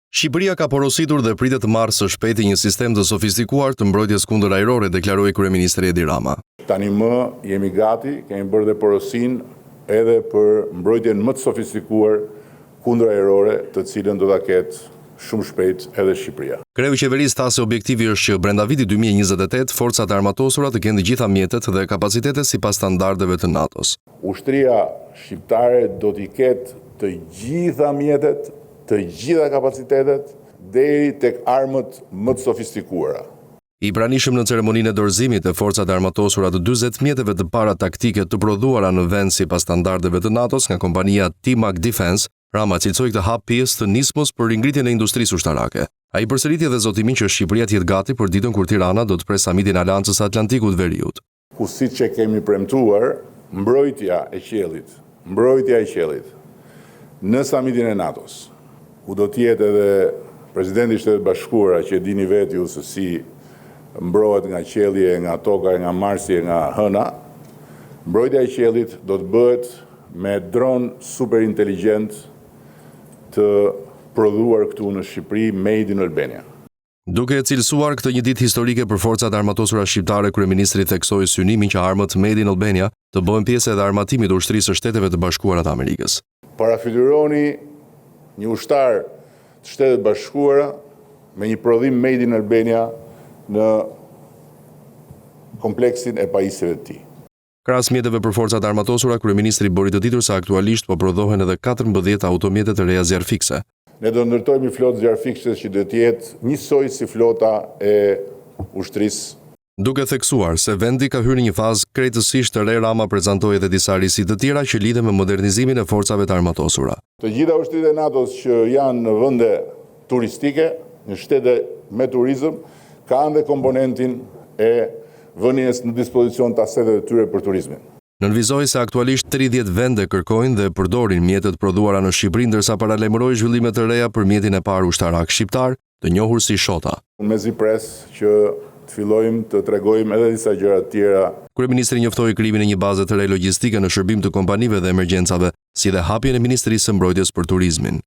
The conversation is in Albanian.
Shqipëria ka porositur dhe pritet të marrë së shpejti një sistem të sofistikuar të mbrojtjes kundërajrore, deklaroi kryeministri Edi Rama. Tani më jemi gati, kemi bërë dhe porosinë edhe për mbrojtjen më të sofistikuar kundërajrore, të cilën do ta ketë shumë shpejt edhe Shqipëria. Kreu i qeverisë tha se objektivi është që brenda vitit 2028 forcat e armatosura të kenë të gjitha mjetet dhe kapacitetet sipas standardeve të NATO-s. Ushtria shqiptare do t'i ketë të gjitha mjetet, të gjitha kapacitetet, deri tek armët më të sofistikuara. I pranishëm në ceremoninë e dorëzimit të forcat e armatosura të 40 mjeteve të para taktike të prodhuara në vend sipas standardeve të NATO-s nga kompania Timak Defense, Rama cilësoi këtë hap pjesë të nismës për ringritjen e industrisë ushtarake. Ai përsëriti edhe zotimin që Shqipëria të jetë gati për ditën kur Tirana do të presë samitin e Aleancës së Atlantikut Veriut. Ku siç e kemi premtuar, mbrojtja e qiellit, mbrojtja e qiellit në samitin e NATO-s, ku do të jetë edhe presidenti i Shteteve të Bashkuara, që e dini vetë ju se si mbrohet nga qielli e nga toka e nga Marsi e nga Hëna, mbrojtja e qiellit do të bëhet me dron super inteligjent të prodhuar këtu në Shqipëri, made in Albania. Duke e cilësuar këtë një ditë historike për forcat e armatosura shqiptare, kryeministri theksoi synimin që armët Made in Albania të bëhen pjesë edhe armatimit të ushtrisë së Shteteve të Bashkuara të Amerikës. Parafytyroni një ushtar të Shteteve të Bashkuara me një prodhim Made in Albania në kompleksin e pajisjeve të tij. Krahas mjeteve për forcat e armatosura, kryeministri bëri të ditur se aktualisht po prodhohen edhe 14 automjete të reja zjarrfikse. Ne do ndërtojmë një flotë zjarrfikse që do të jetë njësoj si flota e ushtrisë. Duke theksuar se vendi ka hyrë në një fazë krejtësisht të re, Rama prezantoi edhe disa risi të tjera që lidhen me modernizimin e forcave të armatosura. Të gjitha ushtritë e NATO-s që janë në vende turistike, në shtete me turizëm, kanë dhe komponentin e vënies në dispozicion të aseteve të tyre për turizmin. Nënvizoi se aktualisht 30 vende kërkojnë dhe përdorin mjetet prodhuara në Shqipëri, ndërsa paralajmëroi zhvillime të reja për mjetin e parë ushtarak shqiptar, të njohur si Shota. Unë mezi pres që të fillojmë të tregojmë edhe disa gjëra të tjera. Kryeministri njoftoi krijimin e një baze të re logjistike në shërbim të kompanive dhe emergjencave, si dhe hapjen e Ministrisë së Mbrojtjes për Turizmin.